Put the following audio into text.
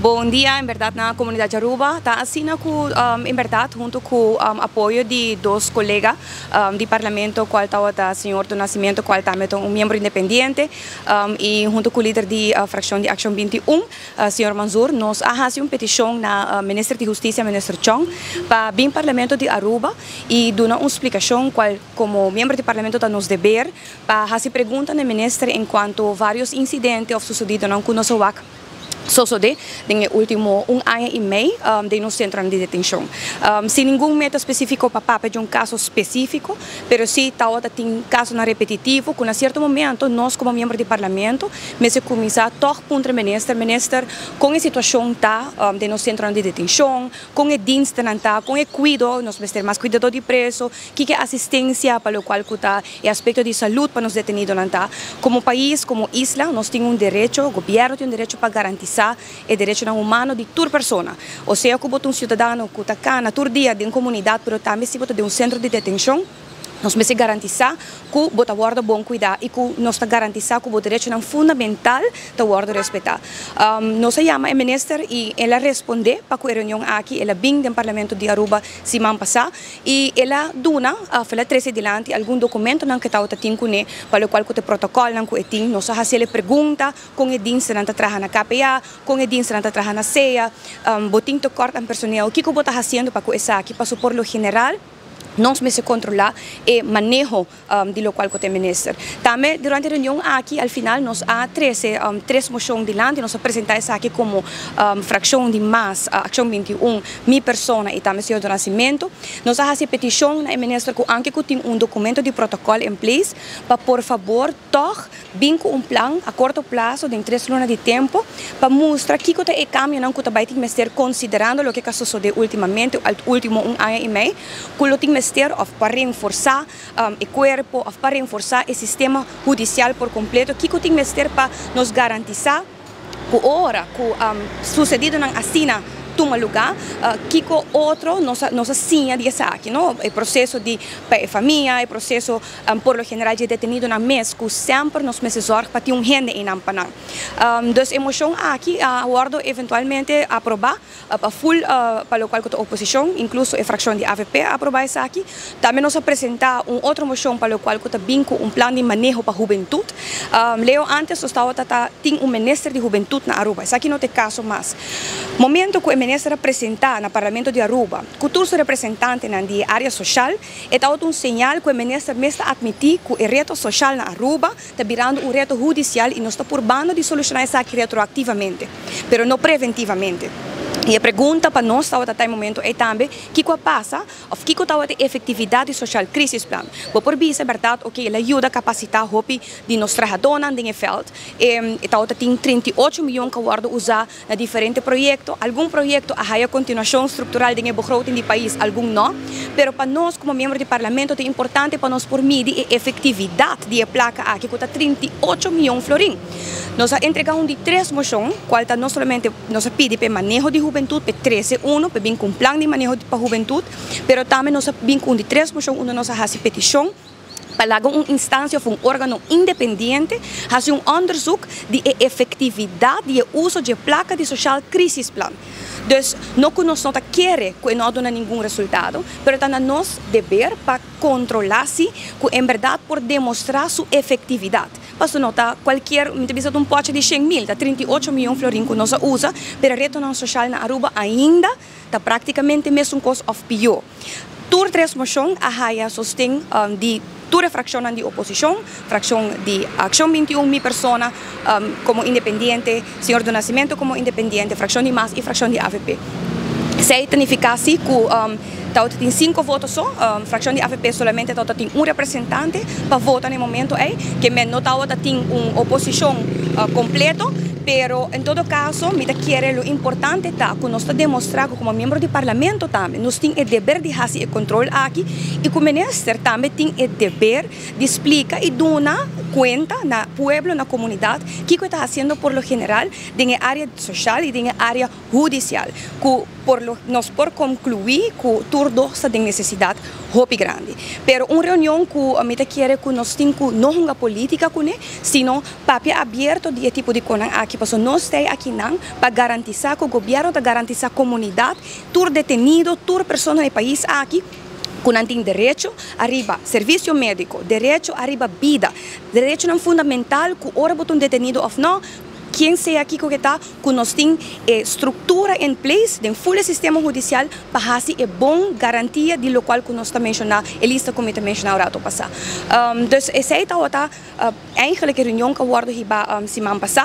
Bon dia, en berdad, na comunidad Aruba. Ta asina cu en berdad, hunto cu apoyo di dos colega di parlamento, cual ta señor Do Nascimento, cual tambe ta un miembro independiente, y hunto cu lider di fraccion di Accion 21, señor Manzoor, nos a haci un peticion na Minister di Husticia, Minister Chong, pa bin Parlamento di Aruba y duna un explicacion, cual como miembro di parlamento ta nos deber, pa haci pregunta na minister en cuanto varios incidente of sucedido nan cu nos wak sosode den ultimo un aña y mey den nos centro di detencion. Sin ningun meta specifico pa papia di un caso specifico, pero si tin caso na repetitivo, cu na cierto momento nos como miembro di parlamento mester cuminsa toch puntra minister, minister, con e situacion ta den nos centro di detencion, con e diensten ta, con e cuido, nos mester mas cuidado di preso, cu asistencia pa locual cu ta e aspecto di salud pa nos detenido ta. Como pais, como isla, nos tin un derecho, gobierno tin un derecho pa garantisa e derecho humano di tur persona. O sea, cu un ciudadano cu ta cana tur dia den comunidad, pero tambe si bo ta den un centro di detencion, nos mester garantisa cu bo ta wordo bon cuida y cu nos ta garantisa cu e derecho fundamental ta wordo respeta. Nos a yama e minister y el a responde pa e reunion aki, el a bin den Parlamento di Aruba siman pasa y el a duna, el a trece dilanti algun documento nan cu ta tin cune, pa locual cu e protocol nan cu tin, nos a haci pregunta con e dienst nan ta traha na KPA, con e dienst nan ta traha na CEA, bo tin tekort aan personeel, kico bo ta haciendo pa cu esaki? Paso por lo general nos mester controla e maneho di locual cu minister. Tambe durante e reunion aki, al final, nos a trece tres mocion dilanti, nos a presenta esaki como fraccion di MAS, Accion 21, mi persona y tambe señor Do Nascimento. Nos a haci peticion na minister cu aunke cu tin un documento di protocol in place, pa por fabor toch bin cu un plan a corto plazo, di 3 luna di tempo, pa mustra kico ta e cambio nan cu tambe tin mester, considerando loke a sucede ultimamente, ultimo un aña y mey, cu lo tin mester of pa reforsa e cuerpo of pa reforsa e sistema hudicial por completo, kico tin mester pa nos garantisa cu ora cu sucedido nan asina tuma luga, kico otro nos siña di esaki, no? E proceso di famia, e proceso por lo general di detenido nan mes, cu semper nos mester zorg pa tin un hende ey pa nan. Dus e mocion aki a wordo eventualmente aproba pa full pa locual cu oposicion, incluso e fraccion di AVP a aproba esaki. Tambe nos a presenta un otro mocion pa locual cu bin cu un plan di maneho pa hubentud. Leo antes nos tabata tin un minister di hubentud na Aruba. Esaki no ta e caso mas. Momento cu e minister a presenta na Parlamento di Aruba, cu tur su representante na area social, e ta un señal cu e minister mes ta admiti cu e reto social na Aruba ta birando un reto hudicial y nos ta purbando di soluciona esaki retroactivamente, pero no preventivamente. Y e pregunta pa nos tabata e momento ey tambe, kico a pasa, of kico ta e efectividad di Social Crisis Plan? Bo por bisa, berdad, ok, el a yuda capacita hopi di nos trahadornan den veld. E tabata tin 38 miyon cu a wordo usa na diferente proyecto. Algun proyecto a haya continuacion structural den begroting di pais, algun no. Pero pa nos como miembro di parlamento ta importante pa nos por midi e efectividad di e placa aki, cu ta 38 miyon florin. Nos a entrega un di tres mocion, cual ta no solamente nos a pidi pa maneho di hubentud, pa 13 1, pa bin cu un plan di maneho pa hubentud, pero tambe nos a bin cu un di tres mocion, unda nos a haci peticion pa un instancia of un organo independiente haci un onderzoek di efectividad di uso di placa di Social Crisis Plan. Dus no cu nos no ta kere cu no duna ningun resultado, pero ta na nos deber pa controla si cu en berdad por demostra su efectividad. Paso no ta cualkier, mi ta un pote di 100 mil, ta 38 miyon florin cu nos a usa, pero reto nan social na Aruba ainda ta practicamente mesun cos of pio. Tur tres mocion a haya sosten di tur fraccion di oposicion, fraccion di Accion 21, mi persona como independiente, señor Do Nascimento como independiente, fraccion di MAS y fraccion di AVP. Esey ta nifica cu tin cinco voto so, fraccion di AVP solamente tin un representante pa vota na e momento ey, kiermen no tin un oposicion completo, pero en todo caso, mi kier lo importante ta cu nos ta demostra cu como miembro di parlamento tambe, nos tin e deber di haci e control aki y como minister tambe tin e deber di splica y duna cuenta na pueblo, na comunidad, kico e ta haciendo por lo general den area social y den area hudicial. Cu por lo, nos por conclui cu tur Tur dos ta den necesidad hopi grandi. Pero un reunion cu mi ta kere cu nos tin cu no hunga politica cune, sino papia abierto di e tipo di cosnan aki. Paso nos ta akinan pa garantisa cu gobierno ta garantisa comunidad, tur detenido, tur persona den e pais aki, cu tin derecho ariba servicio medico, derecho ariba bida, derecho fundamental cu ora bo ta un detenido of no, quien sea aki cu ta, cu nos tin structura in place den full sistema hudicial pa haci e bon garantia di loke cu nos ta menciona, e lista cu mi a menciona rato pasa. Dus esey ta eigenlijk e reunion cu a wordo hiba siman pasa.